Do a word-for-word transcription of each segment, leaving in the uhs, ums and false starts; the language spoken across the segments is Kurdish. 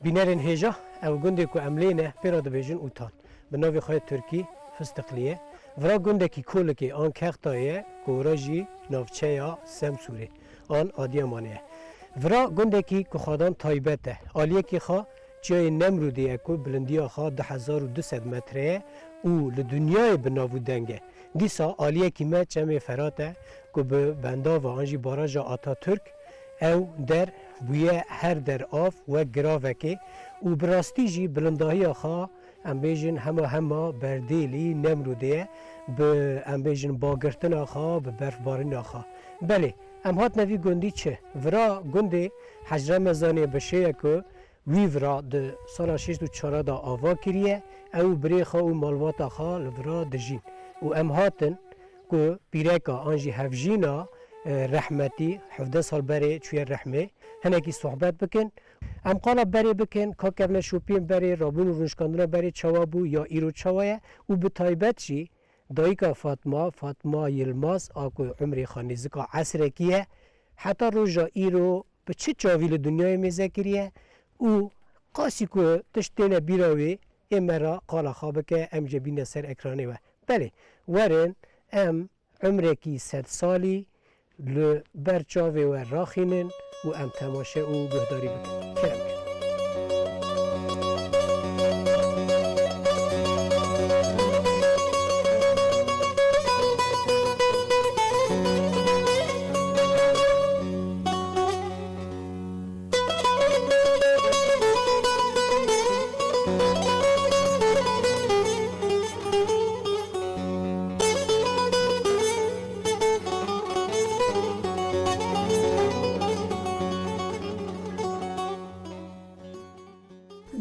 Bînerên hêja, ew gundê ku em lê ne, pê re dibêjin Utan. Bi navê xwe yê tirkî Fistiqlî ye. Vira gundekî kolikê an kextayê ye, ku wira jî navçeya Semsûrê an Adiyamanê ye. Vira gundekî ku xwedan taybet e. Aliyekî xwe çiyayê Nemrûdê ye ku bilindiya xwe du hezar û du sed metre ye û li dinyayê bi nav û deng e. Dîsa aliyekî me Çemê Ferat e ku bi bendava an jî baraja Atatürk ew der bûye her der av wek giravekê û bi rastî jî bilindahiya xwe, em bêjin, hema hema berdêlî Nemrûdê ye, bi, em bêjin, bagirtina xwe, bi berfbarîna xwe. Belê, em hatine vî gundî çi? Vira gundê Hec Remezanê bi şêye ku wî vira di sala şêst û çar de ava kiriye, ew û birê xwe û malbata xwe li vira dijîn. Û em hatin ku pîreka an jî hevjîna, e, rehmetî hevdeh sal berê çûye rehmê, hinekî sohbet bikin. Em qala berê bikin, ka kevneşopiyên berê, rabûn û rûnişkandina berê çawa bû ya îro çawa ye û bi taybet jî dayika Fatma, Fatma Yilmaz a ku umrê xwe nêzika esrekî ye, heta roja îro bi çi çavî li dinyayê mêze kiriye û qasî ku tişt têne bîra wê, ê me re qala xwe bike, em jê bîne ser ekranê we. Belê, werin em umrekî sedsalî li ber çavê we raxînin û em temaşe û guhdarî bikin. Kerem.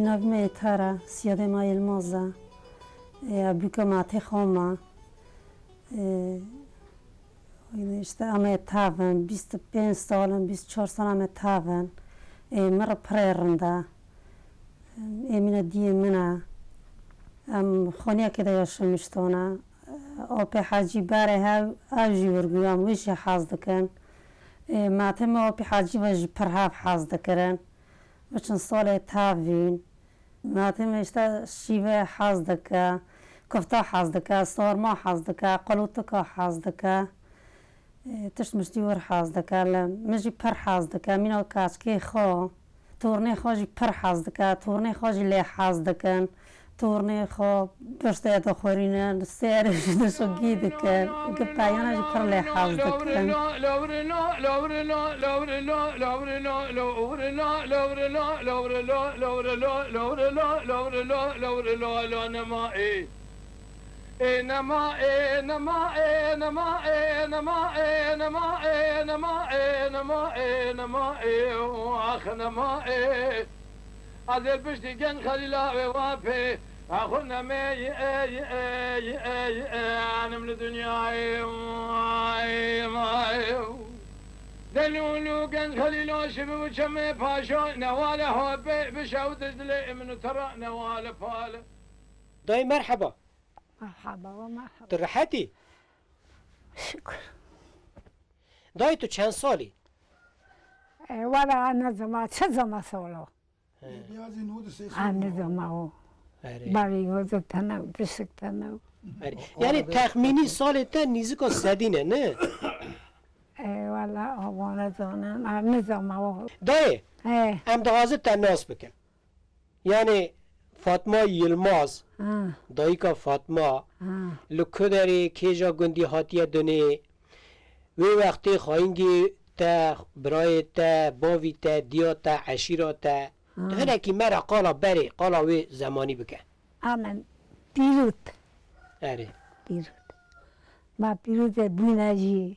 Navê me Êtar e, siyadê me Yilmaz e. Ê, bûka me tê xwe me. Ê, işte em ê tev in, bîst û pênc sal in, bîst û çar sal em ê tev in. Ê, min re pirê rind e. Ê, mîna diyê min e. Em xaniyekê de yaşamiştane. Apê Hecî berê hev, ev jî wir bû, em wê jî hez dikin. Ê, matê me Apê Hecî ve jî pir hev hez dikirin. Biçin salê tevîn. Matê me işte şîve hez dike, kufta hez dike, sarma hez dike, qulûtika hez dike. Ê, tişt miştî wir hez dike, li min jî pir hez dike. Mîna keçikê xwe, tornê xwe jî pir hez dike, tornê xwe jî lê hez dikin. Tornê xwe piştê dixwirînin, sêrê jî dişogî dikin. Gipeyana jî pir lê hez dikin. Ê, nema, ê, nema, ê, nema, ê, nema, ê, nema, ê, nema, ê, nema, ê, nema, ê, nema, ê, ax, nema, ê. Ez ê piştî gen Xelîla wê wapê, axu nemê, yi, ê, yi, ê, yi, ê, yi, ê, anim li dinyayê, ay, ay. Delûlû genc Xelîl Aşîf û Çemê Paşa, newale hopê bi şew Diclê min û te re newale pale. Dayê merheba. Merhaba ve merhaba. Tu rehetî? Şükür. Dayê tu çend salî? E, wala ne zema, çi zema solo? He. Beyazî nû di sê sal Anî bû. Zema o. Erê. Barî yoze tene, pişik tene. Erê. O, Yani o, texmînî salê te nîzika sedî ne, ne? E, wala, o, vana zanen, anî zema o. Dayê, He. em dixwazin te nas bikin. Yani Fatma Yilmaz, Ha. dayika Fatma, Ha. li ku derê kêja gundî hatiye dunê, wê wextê xayîngê te, birayê te, bavî te, diya te, eşîra te, Ha. tu hinekî me re qala berê, qala wê zemanî bike. Amen. Pîrût. Erê. Pîrût. Ma pîrûtê bûne jî.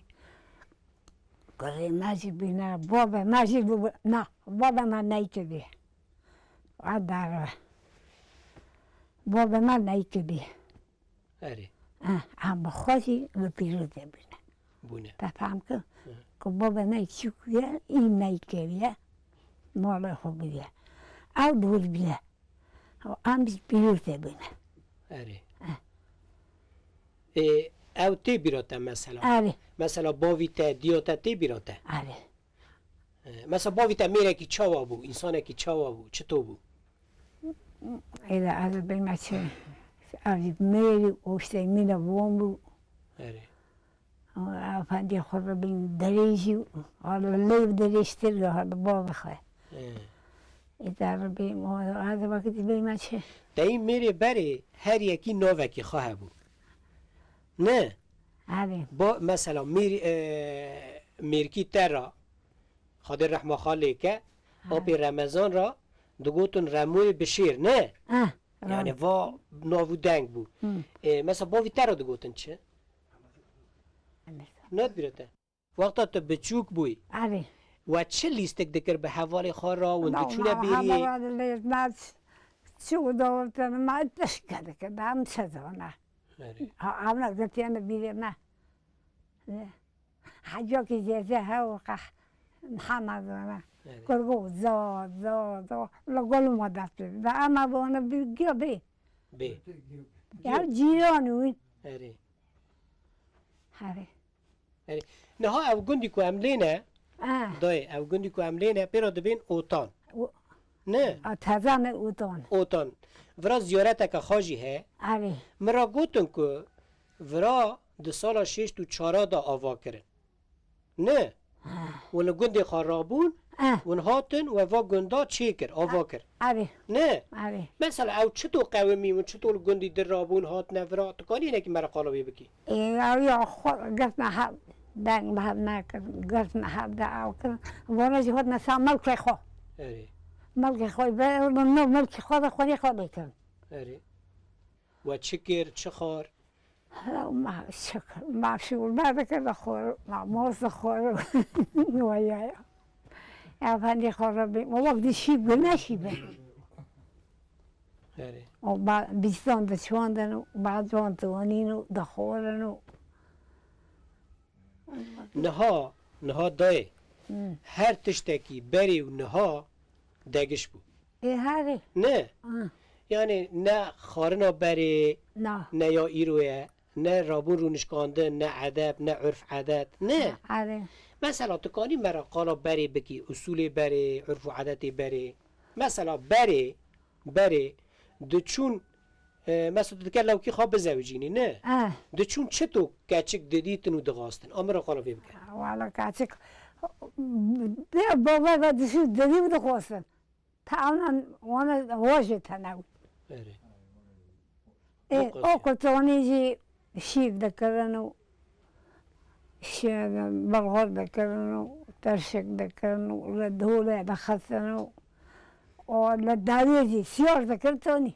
Kurê me jî bûne, bavê me jî bû, na, bavê me neyke bî. A derve. Bavê me neyke bî. Erê. Eh, em bi xwe jî li pîrûtê bûne. Bûne. Te fem kir? Hı. Ku bavê me çûk ye, î neyke ye. Malê xwe bûye. Ew dûr bûye. Em jî pîrûtê bûne. Erê. Eh. Ê, ew tê bîra te mesela? Erê. Mesela bavî te, diya te tê bîra te? Erê. E, mesela bavî te mêrekî çawa bû, însanekî çawa bû, çito bû? Êde ez bême çi, ev mêrî oştey mîne von bû. Erê. Efendî xwe re bin derêjî, hala lêv derêjtir ya, hala bavê xwe. He. Êde re bin, ez vakitî bême çi. Teyî mêrê berê her yekî navekî xwe hebû. Ne? Erê. Ba, mesela, mêr-, e, mêrkî te ra, Xwedê rehma xwe lê ke, Ha. apê Remezan ra digotin Remoyê Bişêr, ne? Ah, Yani rast. va nav û deng bû. Hı. E, mesela, bavî te ra digotin çi? Remezan. Nedibîre te? Wexta tu biçûk bûyî, Erê. we çi lîstik dikir bi hevalê xwe ra, hûn diçûne bêriyê? Hevala lê me çi û dawirtin, me tişke dikir, em çi zana. Erê. Ha, evna girtiyene bîrê me. Hecokî zêze hew qeh Mihemed vana. Erê. Kurgo za, za, za. La goluma dest pê. Da ama vana bi giya bê. Bê. Ya cîran wî. Erê. Herê. Erê. Niha ev gundî ku em lê ne, Ah. dayê, ev gundî ku em lê ne, pê re dibên Otan. O- Ne? A teze me Otan. Otan. Vira ziyareteke xwe jî heye. Erê. Min re gotin ku vira di sala şêşt û çara de ava kirin. Ne? Ha. Hûn li gundê xwe rabûn, Ha. hûn hatin we va gunda çêkir, ava kir. Erê. Ne? Erê. Mesela ew çito qewimî bûn, çito li gundî dir rabûn, hatine vira, tu kanî hinekî me re qala wê bikî? Ê, ew ya xwe girtine hev, deng bi hev nekirin, girtine hev de ew kirin. Vana jî hatine ser milkê xwe. Erê. Milkê xwe be, no milkê xwe de xwedî xwe lê kirin. Erê. We çi kir, çi xwar? Ma şikir, ma şûrbe dikir dixwar, ma mos dixwar. Waya ya. Efendî xwe Rebî, o wek dişî bi neşî be. Erê. O ba-, bîstan diçandin û ba can diwanîn û dixwarin û Niha, niha dayê, Hı. her tiştekî berê û niha degiş bû. Ê herê. Ne? Hı. Yani ne xwarina berê, Na. ne ya îro ye, ne rabûn rûnişkandin, ne edeb, ne urf edet, ne? Na, erê. Mesela tu kanî me re qala berê bikî, usulê berê, urf û edetê berê. Mesela berê, berê diçûn, e, mesela tu dike lewkî xwe bizewicînî, ne? Eh. Diçûn çito keçik didîtin û dixwastin? A min re qala vê bike. Wala keçik, bê baba ve dişû didî û dixwastin. Ta ona, ona rojê tene. Erê. Ê, Wek o qasî. Kutonî jî şîv dikirin û şî-, belxor dikirin û tirşik dikirin û li dolê dixistin û, û li dawiyê jî siyar dikirin tonî.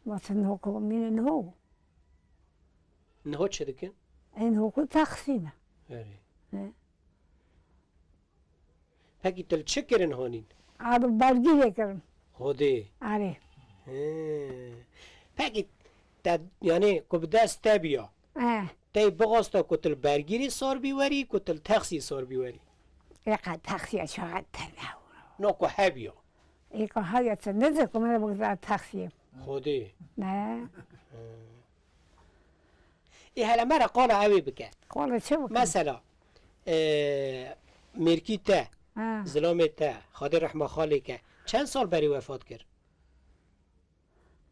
Mesela niho ku mîne niho. Niho çi dikin? Ê niho ku texsîne. Erê. He. Pekî tu li çi kirin hanîn? Abi bergîrê kirin. Hodê. Erê. He. Pekî te, yani ku bi dest te biya. He. Tey bixwasta ku tu li bergîrê sar bî werî, ku tu li texsî sar bî werî? Ê qe taksiya çaxet tevle. No ku hebiyo. Ê ku hebiya çi nizir ku min bigza taksiye. Xwedê. Ne. Ê hele me re qala ewê bike. Qala çi bike? Mesela, e, mêrkî te, ha, zilamê te, Xwedê rehma xalê ke, çend sal berî wefat kir?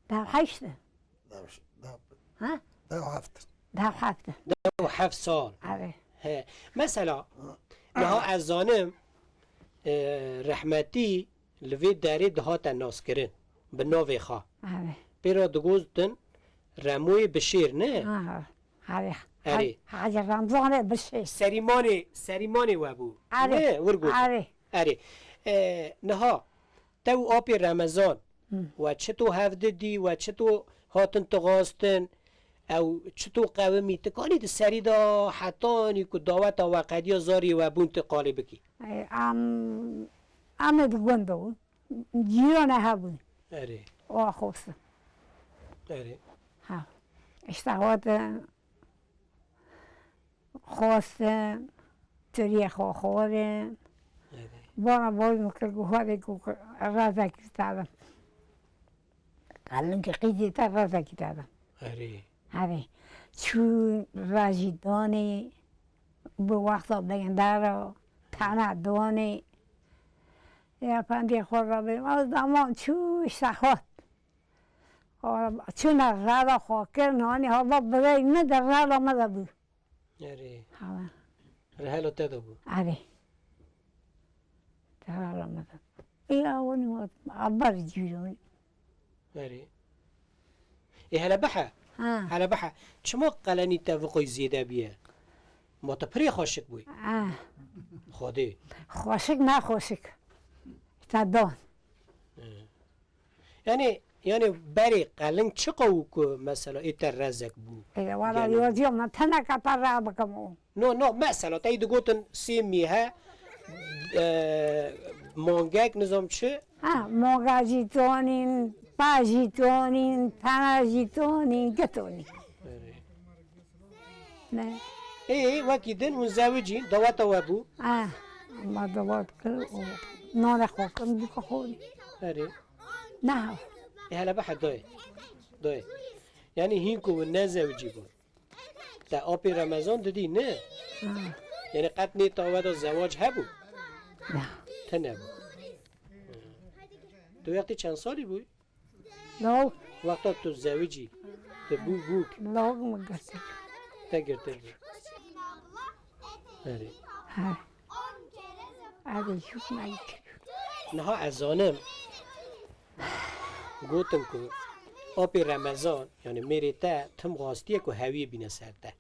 Dev heşt. Dev, dev, ha? Dev heft. Dev heft. Dev heft sal. Evet. He. Mesela, niha ez zanim, e, rehmetî li vê derê dihate naskirin. Bi navê xwe. Evet. Pê re digotin Remoyê Bişêr, ne? Aha. Erê. Erê. Hacı Ramzanê Bişêr. Serîmanê, serîmanê we bû. Erê. Ne? Wir got. Erê. Erê. E, niha, te û apê Remezan, hı, we çito hev didî, we çito hatin tixastin, ew çito qewimî, ti kanî di serî de hetanî ku daweta we qediya zarê we bûn ti qalê bikî? Ey, em, em ê di gund bûn. Cîrane hebûn. Erê. O xwestin. Erê. Ha. İşte hatin. Xwestin, tiriyê xwe xwarin. Erê. Bana boy min kir ku xwedê ku razekî te de. Qelin ki qîzê te razekî te de. Erê. Erê. Çû rajî danê, bi wexta bendara, tena danê. Ya pendê xwe rabê, az daman çû işte hat. Çûne rada xwe kir, nanî hava birey min de rada me de bû. Erê. Ha. Rehela te de bû. Erê. Te rada me de bû. Ê, a, winî got, a, ber cîro. Erê. Ê, hele bihe. Ha. Hele bihe. Çima qelenî te viqoy zêde biye? Ma te pirê xweşik bûy? Ha. Xwedê. Xweşik, ne xweşik. Te don. He. Yani, yani berê qeling çi qew ku mesela ê te rezek bû? E, wala, yani, yoziyo min teneka te re bikim o. No, no, mesela te digotin sê mîhe, e, mangek, nizam çi? Ha, manga jî tonîn, pa jî tonîn, tena jî tonîn, gitonîn. Erê. Ne. Ê, wekî din hûn zewicîn, daweta we bû? Ah, ma dawet kir û nane xwe kir, bûka xorî. Erê. Neha. Ê, hele bihe dayê. Dayê. Yani hîn ku hûn ne zewicî bûn. Te apê Remezan didî, ne? Ha. Yani qet nê tawe de zewac hebû? Na. Te nebû. Tu wextî çend salî bûyî? Lawik. Wexta tu zewicî, tu bû bûk. Lawik min girtir. Te girtir bû. Erê. He. Erê, şûk me girtir. Niha ez zanim, gotin ku apê Remezan, yani mêrê te tim xastiye ku hewiyê bîne ser te.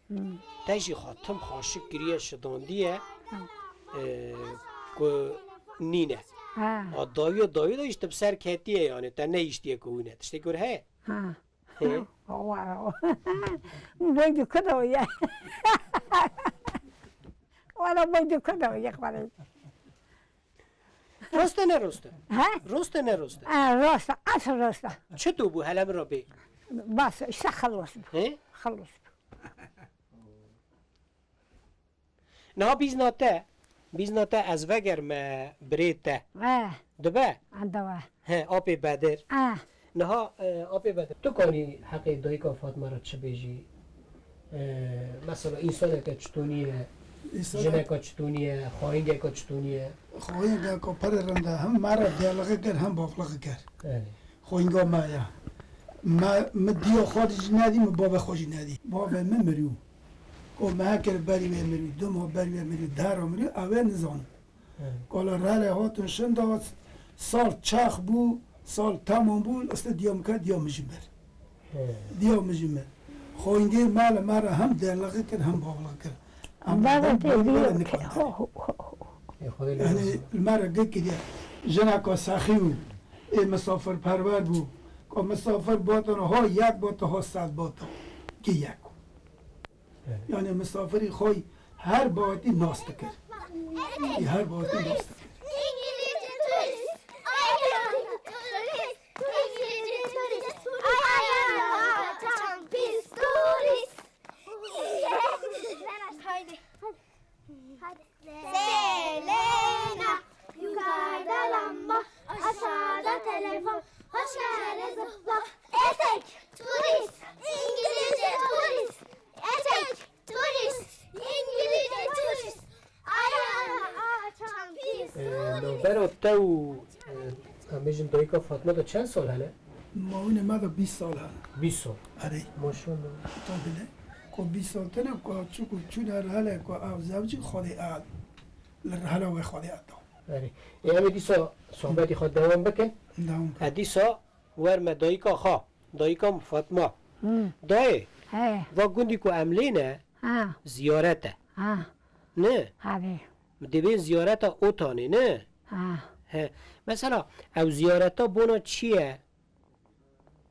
Hmm. Te jî xwe tim xaşik kiriye, şidandiye, hmm, e, ku nîne. Ha. A dawiya dawî de jî tu bi ser ketiye, yani te nehiştiye ku hûne. Tiştekî were heye? Ha. He. Wa. Boy du kudo ye. Wala boy du kudo ye xwere. Rost e ne rost e? He? Rost e ne rost e? E, rost e, asıl rost e. Çi tu bû hele min re bê? Bas, işte xelos bû. He? Xelos bû. Niha bîzna te, bîzna te ez vegerme birê te. Eh. Dibe? Enda we. He, apê Bedir. Eh. Niha, e, apê Bedir, tu kanî heqê dayika Fatma re çi bêjî? E, mesela, însaneke çitonî ye, jineka çitonî ye, xayîngeka çitonî ye? Xayîngeka pir rind e, hem me re dêlixî kir, hem bavlixî kir. Belê. Xwînga me ya. Me, mi diya xwe jî nedî, mi bavê xwe jî nedî. Bavê min mirî. Ko me kir berî wê mirî, du mah berî wê mirî, deh ra mirî, ew ê nizanim. He. Kala rere hatin şinda, sal çax bû, sal temam bû, işte diya min ke, diya min jî mir. He. Diya min jî mir. Xwîngê me li me re hem dêlixî kir, hem bavlixî kir. Em bavê te diyo. Ho, ho, ho, ho. Ê, Xwedê lê razî. Yanî li me re gik kiriye. Jineka sexî bû. Ê misafirperwer bû. Ka misafir batin, ha yek batin, ha sed batin. Ki yek. Evet. Yanî misafirî xwe her batî nas dikir. Ê her batî nas dikir. İngilizce turist. Ayağını turist. İngilizce turist. Ayağını atan biz turist. Haydi. Haydi. Selam. Te û, e, em bêjin dayika Fatma de çend sal hene? Mawînê me de bîst sal hene. Bîst sal. Erê. Maşallah. Tabî ne. Ku bîst sal tene ku çiku çûne rihele ku ev zewcî Xwedê ev li rihela wê Xwedê ev da. Erê. Ê, em ê dîsa sohbetî xwe dewam bikin. Dewam bikin. E, dîsa werme dayika xwe, dayika Fatma. Hı. Dayê, he, va gundî ku em lê ne, ha, ziyaret e. Ha. Ne? Erê. Dibên ziyareta Otanê, ne? Ha. He. Mesela, ew ziyareta bona çi ye?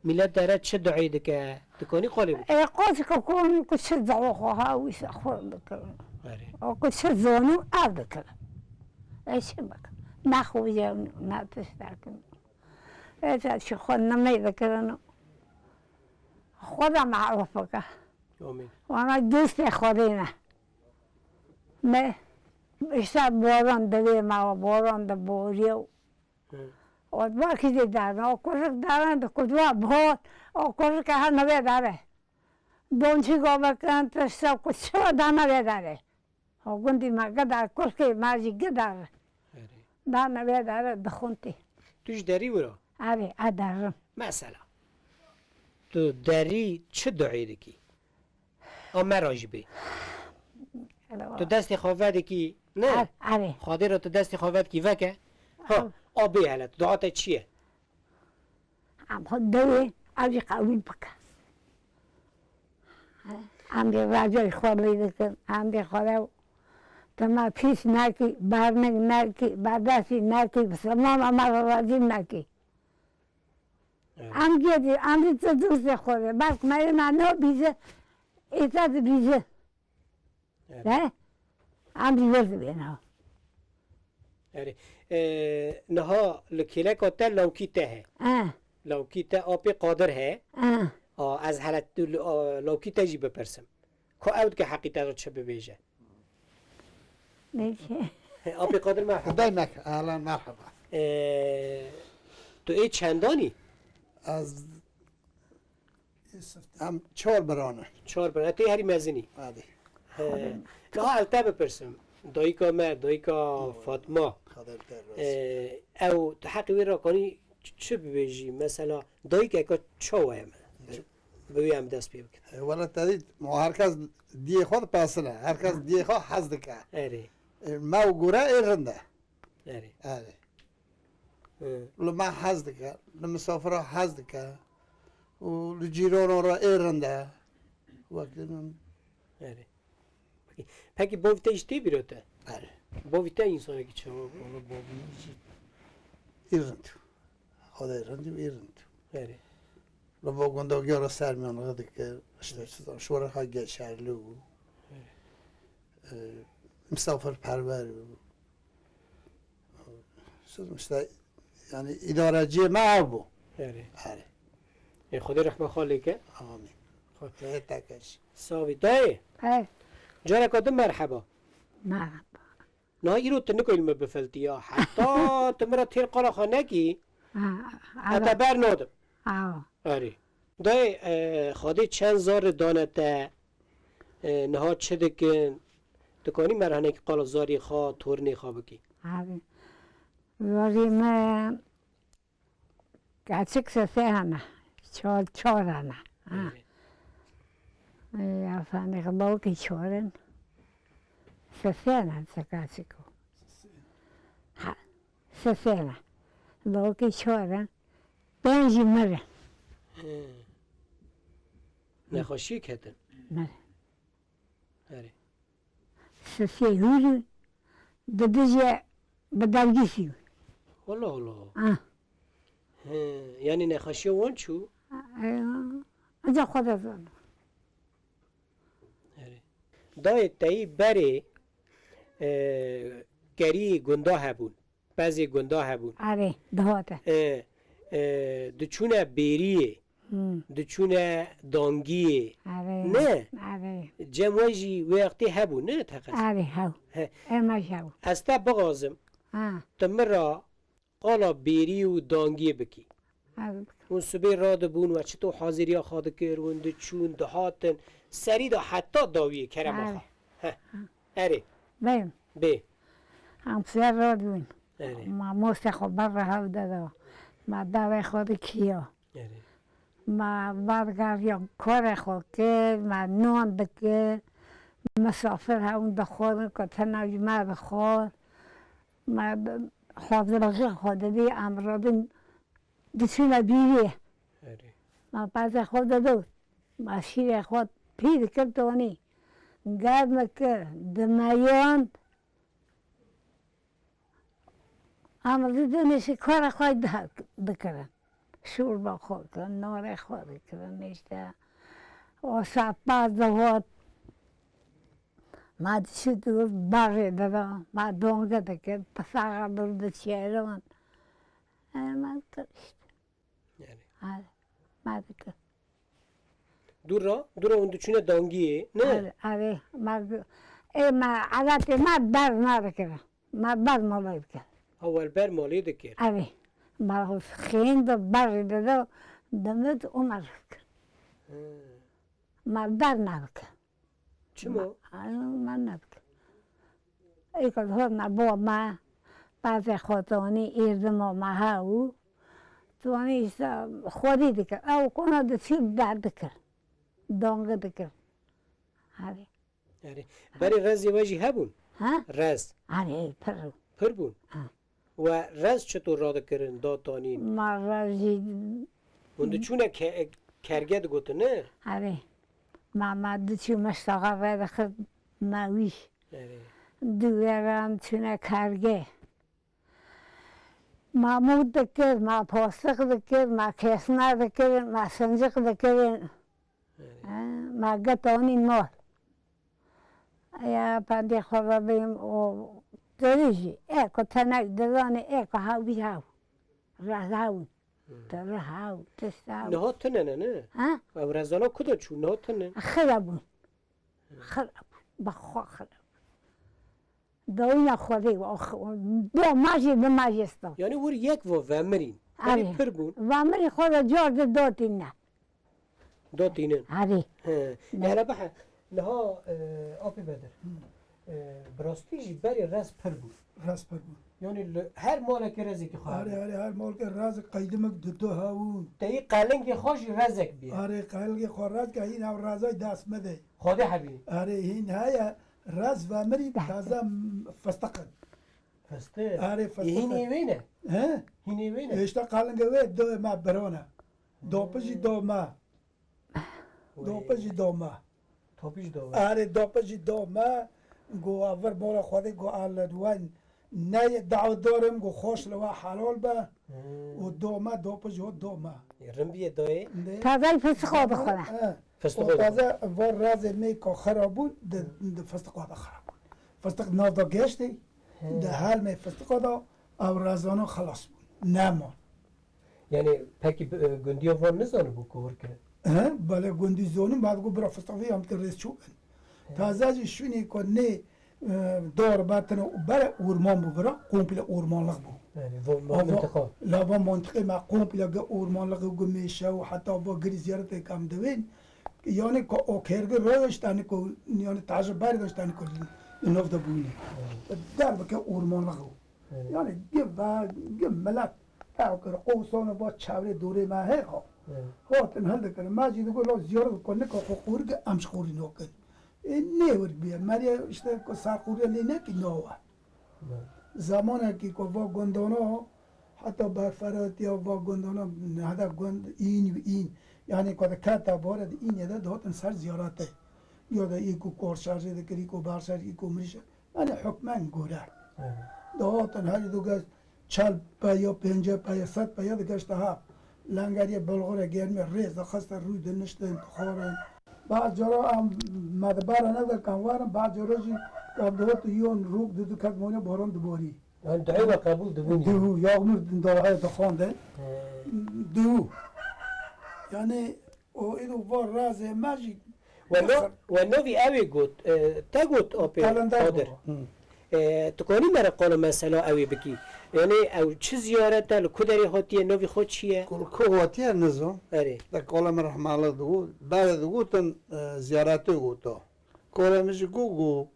Milet dere çi duayê dike? Dikanî qalê bike? E, qasika kon ku çi dua xwe ha wisa xwe bikirin. Erê. O ku çi zonim ev bikirin. E, çi bikin? Ne xwe ye, ne tiştekin. E, te çi xwe nimê dikirin. Xwe de maruf bike. Amîn. Wana dostê Xwedê ne. Me, işte boran divê me, boran de boriye. Hı. O vakî de dana, o kurik dana de kudwa bor, o kurik ha nebe dare. Donçî go bikin, tişta ku çi dana vê dare. O gundî me gidar, kurkê me jî gidar. Erê. Dana vê dare dixuntî. Tu ji derî wira? Erê, e derim. Mesela, tu derî çi duayê dikî? A me re jî bê. Erê. Tu destê xwe vedikî, ne? Er-, erê. Xwedê re tu destê xwe vedikî, veke. Ha, a bê hele, tu dua te çi ye? Em xwe dewê, ev jî qebûl bike. Em jî racayê xwe lê dikin, em jî xwe de tu me pîs nekî, bernik nekî, berdestî nekî, bi semama me re razî nekî. Evet. Em gê dî, em dî tu dûstê xwe de. Belk me ê me ne bîze, ê te dibîze. Evet. He? Em dî wer dibên ha. Erê. E, niha li kêleka te lawkî te he. E. Lawkî te apê Qadir he. E. A, ez hele tu li, a, lawkî te jî bipirsim. Ka ew dike heqî te re çi bibêje? Neyse. Apê Qadir, merhaba. Xwedê neke, ehlen, merhaba. E, tu ê çendanî? Ez Em çar biran in. Çar biran. Tê herî mezinî. Hadi. He. Niha ez te bipirsim. Dayika me, dayika Fatma. Xwedê te razî. E, ew tu heqî wê re kanî ç-, çi bibêjî? Mesela dayikeka çawa ye me? Bi wê em dest pê bikin. E, wele te dît, ma her kes diyê xwe dipesine. Her kes diyê xwe hez dike. Erê. E, me û gore ê rind e. Erê. Erê. Hı. Li me hez dike, li misafira hez dike û li cîranan re ê rind e. Wek min. Erê. Pekî, pekî bavî te jî tê bîra te? Erê. Bavî te însanekî çawa bû? Wala bavî min jî ê rind bû. Xwedê rind û ê rind bû. Erê. Li bo gundagiya re sermiyan re dikir, işte, şora ha geçerli bû. Erê. E, misafirperwer bû. Siz işte, yani, îdareciyê me ev bû. Erê. Erê. Ê, Xwedê rehma xwe lê ke. Amîn. Xwe. Xwedê te kir. Savî. Dayê. He. Careka din merheba. Merheba. Niha îro tu nikoyî min bifiltî ya. Heta tu min re têr qala xwe nekî, ha, ez te ber nadim. Awa. Erê. Dayê, e, Xwedê çend zarê dane te? E, niha çi dikin? Dikanî me re hinekî qala zarê xwe, tornê xwe bikî? Abi, zarê me keçik sesê hene. Çar, çar hene. Ha. Erê. E, efendî, lawikî çar in. Sesê hene, se keçik o. Ha, sesê hene. Lawikî çar in. Pênc jî mirin. He. Nexweşiyek hetin. Mirin. Erê. Sisê hûrî, di dijê bi dergîsî. Wala wala. Ah. He, yanî nexweşiya wan çû? Ewa, ancak xwe de zana. Erê. Dayê teyî berê, e, kerî gunda hebûn. Pezê gunda hebûn. Erê, dihate. E, e, diçûne bêriyê, hmm, diçûne dangiyê. Erê. Ne? Erê. Cem we jî wê wextê hebû, ne teqez? Erê, hew. He. Ema jî hew. Ez te bixwazim, ha, tu min ra qala bêrî û dangiyê bikî. Erê. Hûn sibê radibûn we çito haziriya xwe dikir, hûn diçûn, dihatin, serî de heta dawiyê kerema xwe. Erê. He. Erê. Bê. Bê. Em ser radibûn. Erê. Ma mostê xwe ber re hev de da. Ma dawê xwe dikiya. Erê. Ma vadigar ya karê xwe kir, ma nan dikir. Misafir hewn dixwarin ku tena ji me dixwar. Ma xwazirxê xwe didî, em radin diçûne bîrê. Erê. Ma pezê xwe didot. Ma şîrê xwe pî dikir tonî. Germ dikir, dimeyand. Em didin îşî kara xwe dikirin. Şûrba xwe dikirin, norê xwe dikirin îşte. O saet paz dihot. Ma dişî dûr barê dida, ma donge dikir, pisaxa dûr diçêrin. E, ma dikir îşte. Yani. Hadi, ma dikir. Dûra, dûra hûn diçûne dangiyê, ne? Erê, erê, ma, ê, ma, edatê ma ber nadikirin. Ma ber malê dikir. Ha, wer ber malê dikir. Erê, ma xêndî ber dida, dimit û ma dikir. He. Ma ber nadikirin. Çima? Ma, ay, ma nedikirin. Êka dihotna bo me, pezê xwe tonî, îrdima me hebû. Tonî îşte xwedî dikir. Ew kona diçû ber dikir. Donge dikir. Erê. Erê. Berê rezê we jî hebûn? Ha? Rez. Erê, pir. Pir bûn? Ha. We rez çitur radikirin, datanîn? Ma rez jî Hûn diçûne ke-, kerge digotin, ne? Erê. Ma, ma diçû miştaxa vedixist me wî. Erê. Duweran çûne kerge. Ma mût dikir, ma postiq dikir, ma kesna dikir, ma sinciq dikir. Erê. Ha, ma get anî mal. Ya pendê xwe vebêm û derî jî, e, ku tenek dizanê, e, ku hewî hew. Rez hew. Hmm. Te re hew, tişt hew. Niha tune ne, ne? Ha? Ew rezana ku de çû, niha tune. Xira bûn. Xira bûn. Bi xwe xira bûn. Dawîna Xwedê, do ma jî, bi ma jî sta. Yani wir yek va vemirîn. Yani Erê. Pir bûn. Vemirî xwe de car de dotîne. Dotînin. Erê. He. Ne. Yara behe. Niha, e, Apê Bedir. Hı. E, bi rastî jî berê rez pir bû. Rez pir bû. Yani li her malekê rezekî xwe Erê, hebû. Erê, her malekê rez qeydimek di do hebûn. Teyî qelingê xwe jî rezek bîye. Erê, qelingê xwe rez ke hîn ew rezay dest me de. Xwedê hebî. Erê, hîn heye rez vemirî taze fistiq in. Fistiq? Erê, fistiq in. Hînê wê ne? He? Hînê wê ne? Hêşta qelingê wê do me birone. Dopijî do me. Wê. Dopijî do me. Topijî do me. Erê, dopijî do me. Go a vir mola Xwedê go a li wen ne dawdar im, go xweş li we helal be. Hmm. Û do me, dopijî ho do me. Ê, rin bîye dayê? Lê Tazey fistixo bixwine. He. Fistixo O bixwine. Taze var razê me ko xira bûn, di, di fistixo de xira bûn. Fistiq nav da geştê, He. Di helmê fistiqa da ew razana xelas bûn. Nema. Yani peki, e, gundiya van nizanibû ku wir kirin? He, belê gundî zonin, bad got bira fistiq vê ya min rêz çû bin. He. Taze jî şûnê ku nê, e, dor bertine û bere orman bû vira, komple ormanlıq bû. Yani van Ava, mintiqa. La van mintiqê me komple ge ormanlıq û ge mêşe û heta va girî ziyaretê kam divên. Yani ku o kergi roj tani ku, yani taji bari de tani ku nov de bûne. He. Der bike ormanlıq û. He. Yani ge va, ge milet ew kir, qowsana va çevrê dorê me her ha. He. Hatin hildikirin. Me jî digot, lo ziyaret ku nika xwe qûrike em ji qûrî nakin. E, nê wir bîye. Meriye işte ku ser qûriye lê nekî nawe. He. Zamanekî ku va gundana, heta berferatiya va gundana, heta gund în û în. Yani ku de keta bare de înê de dihatin ser ziyarete. Ya da î ku kor şarjê dikir, î ku ber şarj, î ku mirî şarj. Yani hukmen gore. Evet. Dihatin herî du gez çel peya, pênce peya, sed peya digeşte ha. Lengeriyê bilxurê germê rêz dixiste rû diniştin, dixwarin. Baz cara em me di bara ne de kam warin, baz cara jî kam dihat yon rûk du du ket mone baran diborî. Yani duayê we qebûl dibûn yani. Dibû, yağmur dahê dixwande. He. Dibû. Yani O îro va razê me jî We no-, we novî ew ê got, e, te got apê Kalender Qadir. Baba. Hı. E, tu kanî me re qala mesela ew ê bikî? Yani ew çi ziyaret e, li ku derê hatiye, novî xwe çi ye? Ku, ku hatiye nizam. Erê. Te kala min rehmala digot, berê digotin, e, ziyaretê gota. Kala min jî got, got,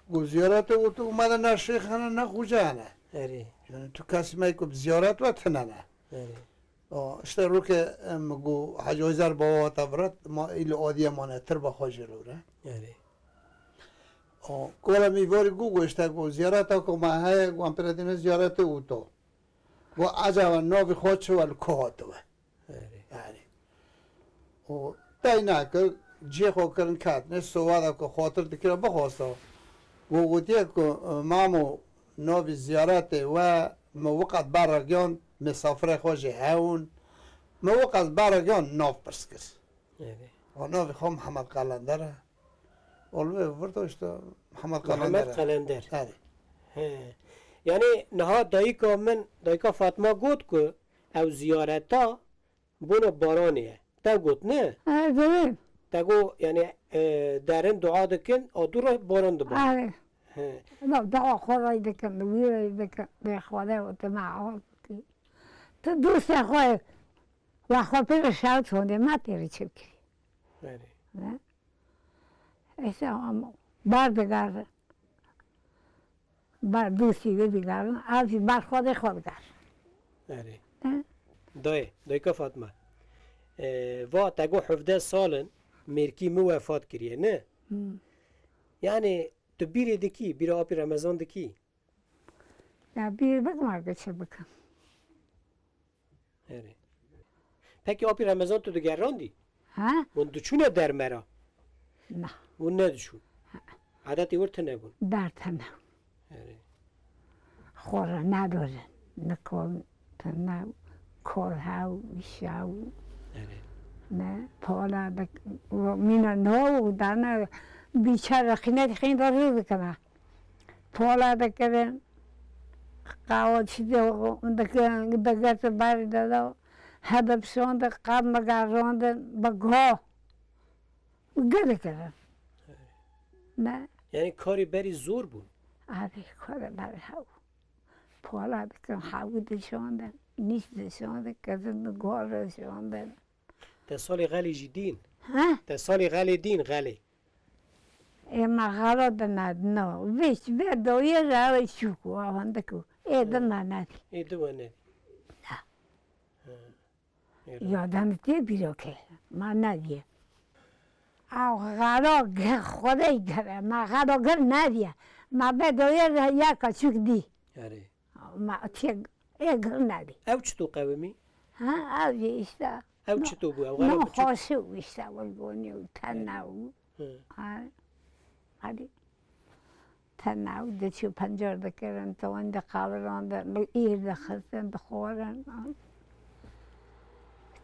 Got, ziyaretê got, û me de ne şêx hene, ne xoca hene. Erê. Yani tu kesî me ku bi ziyaret ve tine ne. Erê. O, işte rûke, em, ku Hecî Oyzer bawa te viret, ma î li Adiye mane, tirba xwe jê li wire. Erê. O, kola mîvarî ku, ku işte ku ziyareta ku ma heye, ku em pêre dîne ziyarete û to. Ku acaba navê xwe çi we li ku hatiwe? Erê. Yani. Û tey nekir, cihê xwe kirin ketine, sowada ku xatir dikire bixwasta. Ku gotiye ku, e, mamo navê ziyaretê we, min wiqet beragiyan, misafirê xwe jî hewin. Min wiqet beragiyan nav pirs kir. Erê. Û navê xwe Mihemed Qelender e. Û li vê vir de işte Mihemed Qelender Mihemed e. Qelender. Erê. He. Yani niha dayika min, dayika Fatma got ku ew ziyareta bona baranê ye. Te got ne? He, dirim. Te got yani, e, derin dua dikin, a dû re baran dibar. Erê. He. No, dua xwe rey dikin, wî rey dikin, bê Xwedê û tu me av bikî. Tu dostê xwe, we xwe pê re şewt honê, me tê re çi bikirî? Erê. Ne? Êşa em bar digerin. Bar dostî wê digerin, ev jî bar Xwedê xwe digerin. Erê. He? Dayê, dayika Fatma. E, va te got hevdeh sal in, mêrkî min wefat kiriye, ne? Hmm. Yani tu bîrê dikî, bîra apî Remezan dikî? Ya bîr bikim, ew çi bikim? Erê. Pekî apî Remezan tu digerandî? Ha? Hûn diçûne dermera? Na. Hûn nediçûn? Ha. Adetê wir tune bûn? Ber tune. Erê. Xwe re nedorin. Ne kol tune, kol hew, wîşa û Erê. ne pola de, mîna no û dane bîçe re xîne xîn de rû dikine. Pola dikirin, qawa çi de dikirin, digirt barî de de, hebe bi şandin, qab migerandin, bi go. Ge dikirin. Ne? Yani karê berî zor bûn? Abi, karê berî hew. Pola dikirin, hewî dişandin, nîş dişandin, kezin di go re şandin. Te salê xelê jî dîn? Ha? Te salê xelê dîn, xelê? Ê me xela dinedina. Vêş vê doyê re ew çûk û awendik û ê di me nedî. Ê di we nedî. Ha. Ha. Ê re. Ya dem tê bîro ke. Me nedî. Ew xela ge Xwedê gere. Me xela gir nedî. Me vê doyê re yeka çûk dî. Erê. Ma tiye ê gir nedî. Ew çito qewimî? Ha, ev jî işte. Ew çito bû? Ew xera no xweşi û işte, wilgonî û tena û. Hı. Ha, hadi. Tena û diçû pencar dikirin, tewendê qaviran de, bi îr dixistin, dixwarin.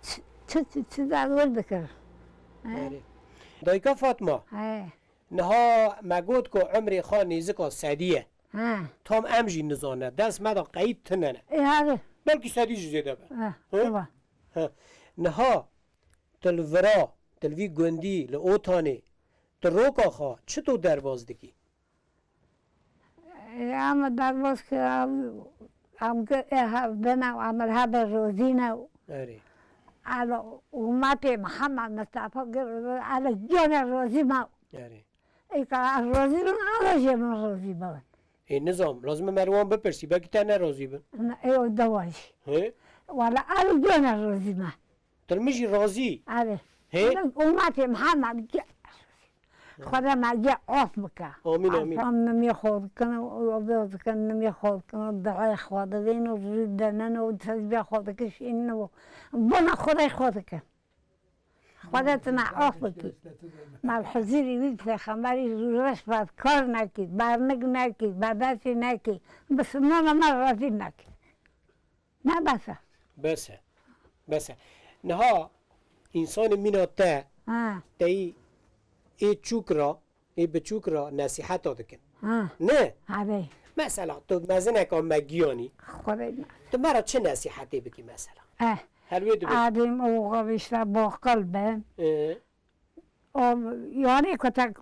Çi, çi, çi, çi zor dikir. He? Erê. Dayika Fatma. He. Niha me got ku umrê xwe nêzika sedî ye. Ha. Tam em jî nizane. Dest me de qeyît tune ne. E, hadi. Belkî sedî jî zêde be. Ha, Hı? Tamam. Ha. Niha tu li vira, tu li vî gundî, li Otanê, tu roka xwe çito derbas dikî? E, ama derbas ki, am, am ki, e, ha, bena, am, ha, be rozî ne. Erê. Ala, umatê Muhammed Mustafa gir, ala, gene rozî ma. Erê. Ê ka ez razî bin, ew jî min razî bin. Ê, nizam, lazim e me li wan bipirsî, belkî te ne razî bin. Ne, ê, o dewa jî. Hê? Wala ew gene razî me. Tu li min jî razî? Erê. Hê? Min umetê Mihemed ge-, Xwedê me ge af bike. Amîn, amîn. Em nimê xwe dikin, û dikin, nimê xwe dikin, duayê xwe didin û rû denin û tesbîha xwe dikin, şînin û bona Xwedê xwe dikin. Xwedê tu me af bikî. Me bi hizirî wî pêxemberî rûreş vat kar nekî, bernik nekî, berdestî nekî. Bi simana me razî nekî. Ne bes e. Bes e. Bes e. Niha însanê mîna te, Ha. teyî ê çûk ra, ê biçûk ra nesîheta dikin. Ha. Ne? Erê. Mesela tu mezineka me giyanî. Xwedê me. Tu me re çi nesîhetê bikî mesela? Eh. Her wê dibê. Adem û xwe işte boqil bin. Ee. O, yani ku te,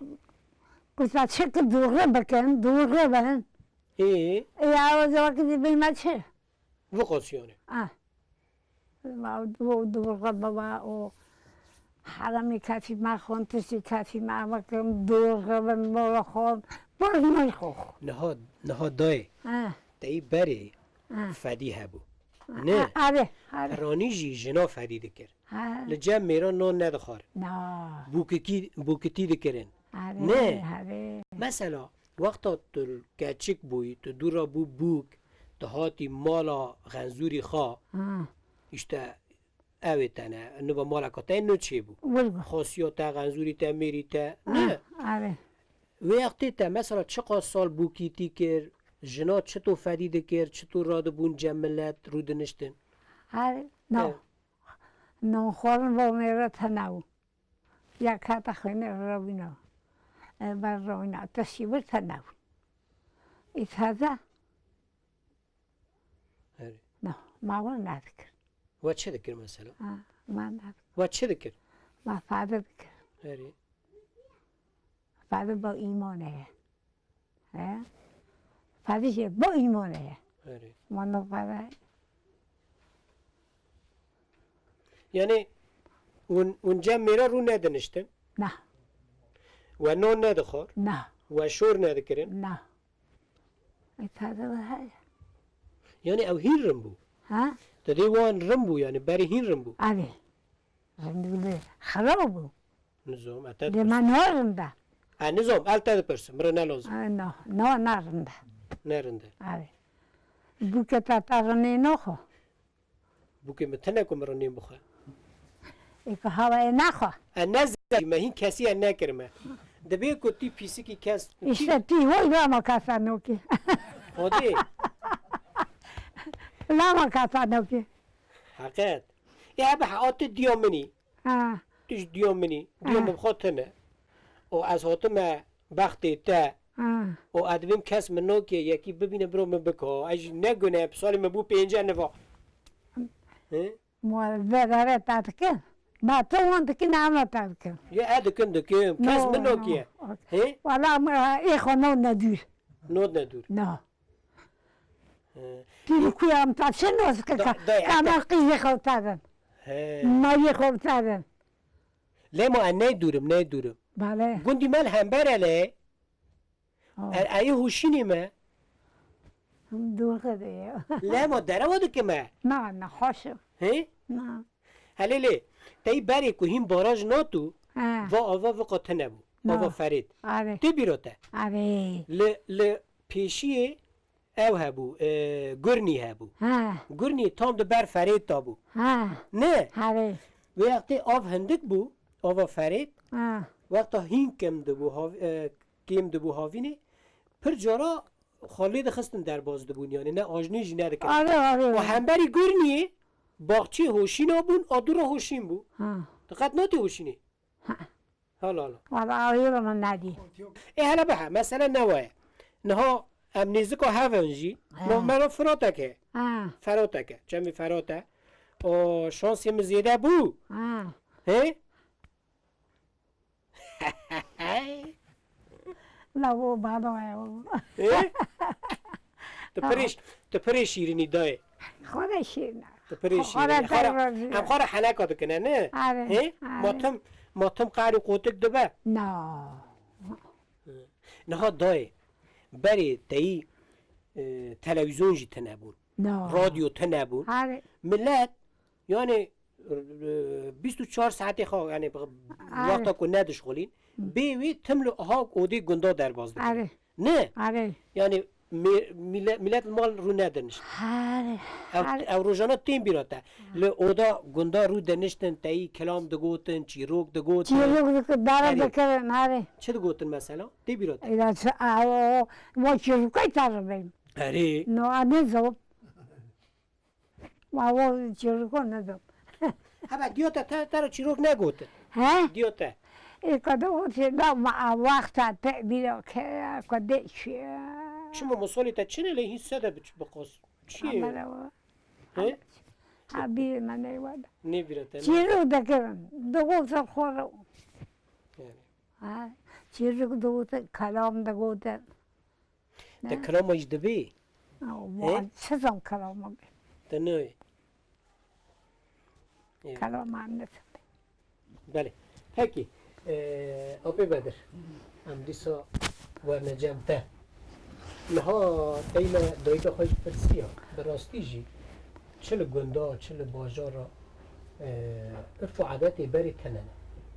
ku te çi ki doğru bikin, doğru bin. Ee. E, ya o zaman ki dibê me çi? Vixwasiyane. Ah. Ma o dûr baba o heremî ketî me xwin, tiştî ketî me, me kim dûr xwin, mor xwin, bir mir xwe xwin. Niha, niha dayê. Eh. Teyî berê fedî hebû. Ne? Erê, erê. Piranî jî jina fedî dikir. Ha. Li cem mêran nan nedixwar. Na. Bûkikî, bûkitî dikirin. Erê, ne? Erê. Mesela, wexta tu keçik bûyî, tu dû re bû bûk, tu hatî mala Xenzûrî xa, ha, îşte, ew ê te ne, niva maleka te nû çêbû. Xwasiya te, Xenzûrî te, mêrî te, ha, ne? Erê. Wê wextê te, mesela, çiqas sal bûkîtî kir, jina çito fedî dikir, çito radibûn cem milet, rûdiniştin? Her, no. Evet. No, xwarin bo mêre tena bû. Ya kata xwîne rawîna. E, ber rawîna, te şî bir tena bû. Îtaza. Herê. No, ma wan nadikir. We çi dikir mesela? Ha, ma nadikir. We çi dikir? Ma fade dikir. Herê. Fade bo îmane ye. He? Fade jî bo îmane ye. Herê. Ma no fade. Yani, hûn, hûn cem mêra rû nediniştin? Na. We non nedixwar? Na. We şor nedikirin? Na. E, taze ve heye. Yani ew hîn rin bû? Ha? Te dê wan rin bû, yani berê hîn rin bû? Erê. Rin bû lê xirab bû. Nizam, e, te dipirsim. Lê me narinda. E, nizam, el te dipirsim, min re ne lazim. E, no, no, narinda. Nerinde. Erê. Bûke te te rinê naxwe. Bûkê min tune ku min rinên bixwe. Ê ku hawayê naxwe. E, ne zehî me, hîn kesî e nekirime. Dibê ku tî pîsikî kes, îşte tî hoy lama kasa nokê. Hodê. Lama kasa nokê. Heqet. Ê, hebe ha, tu diya min î. Ha. Tu ji diya min î. Diya min xwe tune. Û ez hatime bextê te. Ha. Û ez dibêm kes min nokê, yekî bibîne biro min bika. Ez jî ne gune, salê min bû pênce niva. He? Ma vedare te dikin. Ma tu hûn dikin, ama te dikin. Ya, e dikin, dikim. Kes min nokê. He? Wala, ma, ê xwe no nedûr. Not nedûr. No. He. Pîrî kuya em ta çi noz ke ka, ka me qîzê xew tadin. He. Mayê xew tadin. Lê ma e ney dûrim, ney dûrim. Bale. Gundî me li hember e lê. Oh. Er ayê hûşînê me. Him dûr xedê ya. Lê ma derewa dike me. Na, na, xweş e. He? Na. Helê lê, tey berê ku hîn baraj nat û, ha, va ava vika tune bû. Na. Ava Ferêt. Arê. Tê bîra te? Arê. Li, li pêşiyê ew hebû, e, Gurnî hebû. Ha. Gurnî tam di ber Ferêt de bû. Ha. Ne? Arê. Wê wextê av hindik bû, ava Ferêt. Ha. Wexta hîn kim dibû, hav-, e, kêm dibû havînê, pir cara xwe lê dixistin derbas dibûn, yani ne ajnê jî nedikirin. Arê, arê. Û hemberî Gurniyê baxçeyê hoşîna bûn, a dû re hoşîn bû. Ha. Diqet notê hoşînê. Ha. Hala, hala. Wala awî re min nedî. Ê hele bihe, mesele ne wa ye. Niha em nêzika hev in jî. Ha. Niha me re Firatek e. Ha. Feratek e. Çemê Ferat e. O şansê min zêde bû. Ha. He? Lavo bado e o. He? Tu pirê, tu pirê şîrinî dayê. Xwe de şîrin e. Tu pirê şîrinî. Xwe de em xwe re, em xwe re heneka dikine, ne? Are, he? Are. Ma tim, ma tim qar û qotik dibe. Na. Niha dayê, berê teyî, e, televîzyon jî tune bûn. Na. Radyo tune bûn. Are. Millet, yani, e, bîst û çar saetê xwe, yani, wexta ku nedişxulîn, bê wê tim li aha odê gunda derbas dikin. Are. Ne? Are. Yani, mê-, mîle-, millet mal rû nedinişt. Are. Ew, are. Ew rojana tên bîra te. Li oda gunda rû diniştin, teyî kilam digotin, çîrok digotin. Çîrok digotin, dara dikirin, are. Çi digotin mesela? Tê bîra te? Ela, o, o, o çîrokay taribin. Erê. No, a ne zor. Ma wo çîriko nedim. Hebe diyo te, te, te re çîrok negotin. He? Diyo te. E, kado o te da ma a wexta te bîra ke, kode çi? Çima misalê te çi ne lê hîn se de biç-, biqas? Çi ye? Amara wa. He? Ha, bîrê me neywa da. Nê bîra te ne? Çîrok dekirin. Digotin xwe re. Yani. Ha, çîrok digotin, kelam digotin. Te kilama jî dibê? He? Çi zam kilama bê? Te nayê. Ê. Kilama em netin. Belê. Pekî. Ee, Apê Bedir. Em dîsa werne cem te. Niha teyne dayika xwe jî pirsiya. Bi rastî jî çi li gunda, çi li bajara, e, irf û adetê berê tene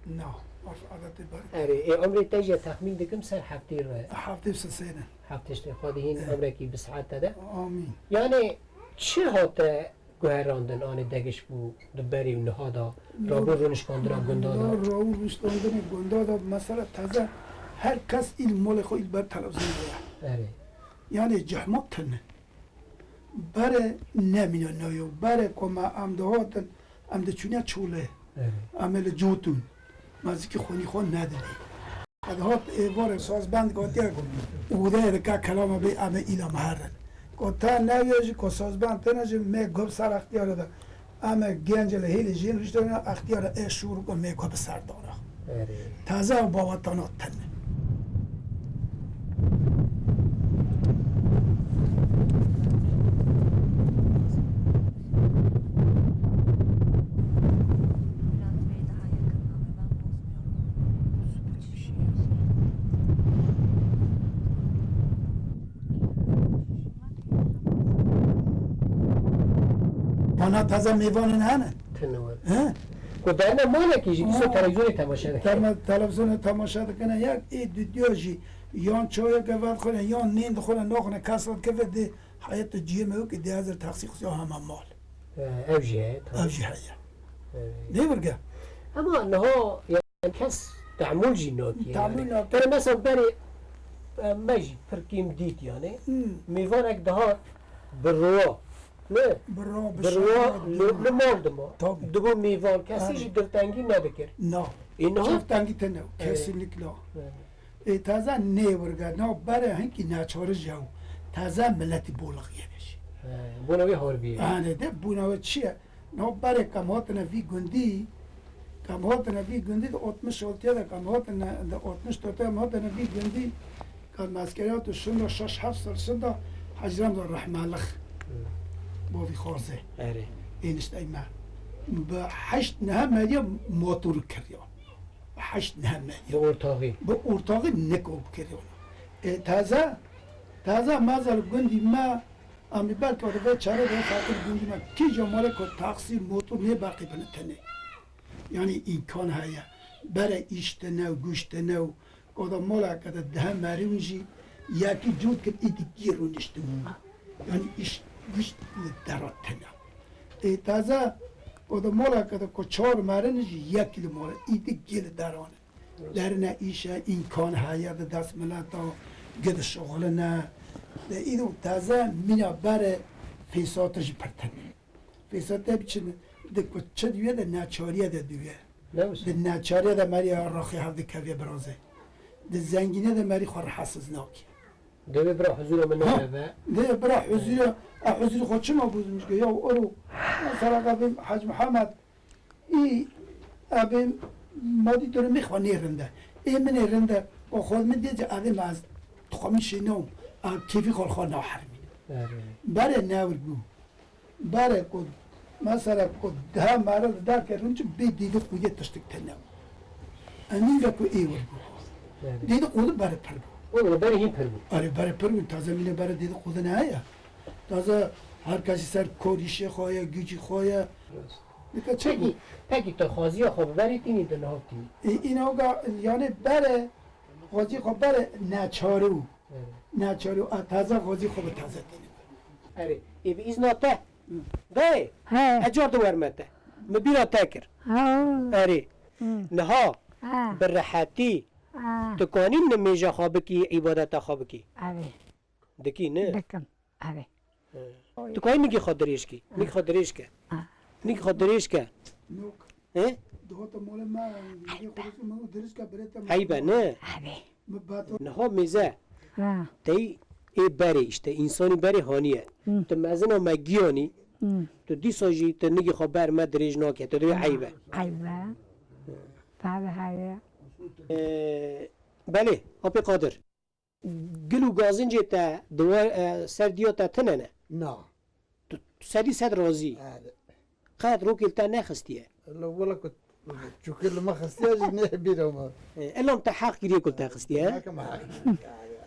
ne. Na, irf adetê berê. Erê, ê emrê te jî texmîn dikim ser heftê re. Heftê sisê ne. Heftê işte, Xwedê hîn emrekî bi saete de. Amîn. Yani çi hate guherandin, anê degiş bû di berê û niha da, rabû rûnişkandina gunda da? Rabû rûnişkandinê gunda da, mesela teze her kes îl molê xwe îl ber televîzyonê de ye. Erê. Yani cehma tune. Berê nemîne nayo. Berê ku me em dihatin, em diçûne çolê. Erê. Em ê li cotûn. Me zikî xwînî xwe nedidî. Qed hat êvarê sazbend gotiye ku odeyê dike kelama bê em ê îla me herin. Ku te newiye jî ku sazbend tine jî mê guh ser extiyarê de. Em ê gencê li hêlî jîn riştene extiyarê ê şûr ku mê guh bi ser dana. Erê. Taze ew bawetana tine. Bana taze mêvanên hene. Tune were. He? Ku berne malekî jî dîsa Ha. televizyonê temaşe dike. Tema-, televizyonê temaşe dikine, yek ê didiya jî yan çayeke vedixwine, yan nîn dixwine, naxwine, kes dikeve dê heyet cihê me wekî dê hezir taksî xusiya hema mal. He, ev jî heye, tamam. Ev jî heye. Evet. Nê wirge? Ama niha yani kes tehmûl jî nake yani. Tehmûl nake. Yani mesela berê, e, me jî pir kêm dît yani. Hmm. Mêvanek dihat bi rowa, ne? Bi rowa, bi Bi rowa şerwa li, dima. li mal dima. Tabii. Dibû mêvan, kesî Tabii. jî diltengî nedikir. Na. E, niha Diltengî tine, Evet. kesinlikle. Evet. Ê, taze nê wirge, na berê hinkî neçarij ye û taze miletî bolixiyê de jî. He, bona wê harbî ye. Yanî de bona wê çi ye? Na berê kam hatine vî gundî, kam hatine vî gundî de altmış altıya de kam hatine, de altmış dörtê kam hatine vî gundî, kam eskeriyat û şinda şeş heft sal şinda Hecî Remza rehmelix. Hı. Bavî Xarzê. Erê. Êniştey me. Bi heşt nehe meriya motor kiriya. Heşt nehe meriya. Bi ortaxî. Bi ortaxî nik û bikirî ona. E, taze, taze mazel gundî me, em ê belkî orada vê çare de fakir gundî me. Kîja malê ku taksî, motor nê berqî bine tenê. Yani îmkan heye. Bere îş tine û guş tine û oda maleke de dehe merî jî yekî cût kir, îdî gî rûniştibû. Yani îş guş li dera tine. Ê taze oda maleke de ku çar merin jî yekî li mala, îdî gî li deran. Derine îşe, îmkan heye di dest mileta, gid şixuline. De îro taze mîna bere fêsate jî pir tune. Fêsate biçin di ku çi diye de neçariye de diye. Ne wisa? Di neçariye de meriya raxê hev dikevye birazê. Di zengîne de merî xwe rehesiz nakî. Divê bira huzura min Ha, nebe. Divê bira huzura, a huzurî xwe çima bozmiş ke? Ya oro, mesela abim Hacı Muhammed, Î, abê madî durumê xwe nê rind e. Ê min ê rind e. Û xwe min dê ci, abê me ez dixwe min şênawim. A kêfî xwe li xwe nahermînim. Erê. Berê newir bû. Berê ku, mesela ku daha mare li dar ketin, çi bê dêdî qûdê tiştik tene. Emîn de ku ê wir bû. Erê. Dêdî qûdî berê pir bû. Wala berê hîn pir bû. Erê, berê pir bû. Taze mîne berê dêdî qûdî ne heye. Taze her kesî ser korîşê xwe ye, gücî xwe ye. Rast. Dika çi Pekî, bû? Pekî tu xwaziya xwe bi berê tînî di niha tînî? Ê, îna ga, yani bere, xwaziya xwe bere neçarî bû. Evet. Neçarî bû, a taze xwaziya xwe bi taze tînî. Erê, ê bi îzna te? Hı. Dayê, He. ecar di werme te. Min bîra te kir. Ha. Erê. Hı. Niha, Ha. bi rehetî, Ha. tu kanî nimêja xwe bikî, îbadeta xwe bikî. Erê. Dikî, ne? Dikim. Erê. He. Tu kayî nigî xwe dirêj kî? Nigî xwe dirêj ke. Ha. Nigî xwe dirêj ke. Nok. He? Dihata mala me, nigî xwe dirêj ke, me dirêj ke, birê te Eybe, ne? Erê. Me bato. Niha mêze. Ha. Tey ê berê işte, însanî berê haniye. Hı. Tu mezina me giyanî, Hı. tu dîsa jî tu nigî xwe ber me dirêj nake. Tu dibê eybe. Eybe. Tabii heye. Ee, belê, Apê Qadir. Gil û gazincê te di we, e, ser diya te tune ne? Na. Tu, tu sedî sed razî. Evet. Qet rokê li te nexistiye? Li wila ku çûkê li me xistiye jî ne bîra me. E, elam te heq kiriye ku li te xistiye? Nake me heq kiriye.